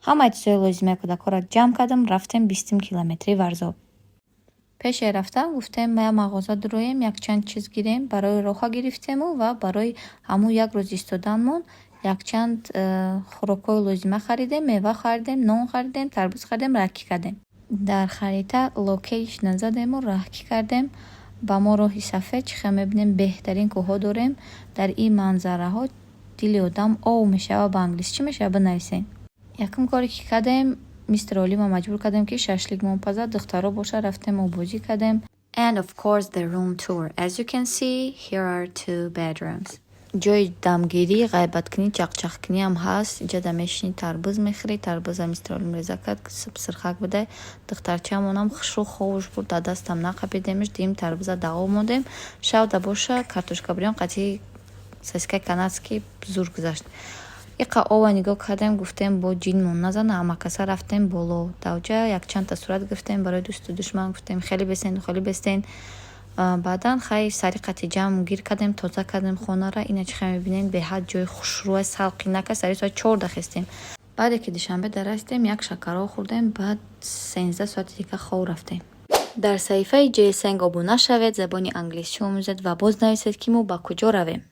Ҳамаи чизҳои лозимаи кӯдакҳоро ҷамъ кардам, рафтем 20 километри Варзоб. Пеше рафтан гуфтем, ба як мағоза дуроем, якчанд чиз гирем. Барои роҳа гирифтему ва барои ҳамун як рӯз истоданмон якчанд хӯрокҳои лозима харидем, мева харидем, нон харидем, тарбуз харидем, раҳкӣ кардем. Дар харита локейшна задему, раҳкӣ кардем. Ба мо роҳи сафед. Чӣ хел мебинем, беҳтарин кӯҳҳо дорем. Дар ин манзараҳо дили одам ов мешавад. Ба англисӣ чӣ мешавад, бинависед. Якум коре, ки кардем, мистер Олима маҷбур кардем, ки шашликмон пазад. Духтаро боша, рафтем, оббозӣ кардем. And of course, the room tour. As you can see, here are two bedrooms. Ҷои дамгирӣ, ғайбаткунӣ, чақчақкуниам ҳаст. Инҷа мешинӣ, тарбуз мехӯрӣ. Тарбуза мистер Олим реза кард, сирхак будай. Духтарчаамонам хушрӯ ховуш бурд, дар дастам нақапидемш. Дим тарбуза давом мондем. Шавда боша, картошка бирён қатъи сосискаи канадский зур гузашт. Иқа ова нигоҳ кардем, гуфтем, бо ҷинмон назана. Ҳамакаса рафтем боло. Давҷа якчандта сурат гирифтем барои дӯсту душман, гуфтем, хеле бестен, хеле бестен. Баъдан хай сари қати ҷамъ гир кардем, тоза кардем хонара. Ина чӣ хел мебинед, беҳад ҷои хушрӯа, салқинака. Сари соати 14 хестем. Баъде ки Душанбе дарастем, як шакарҳо хӯрдем, баъд 13 соати дига хов рафтем. Дар саҳифаи Ҷсенг обуна шавед, забони англисӣ омӯзед ва боз нависед, ки мо ба куҷо равем.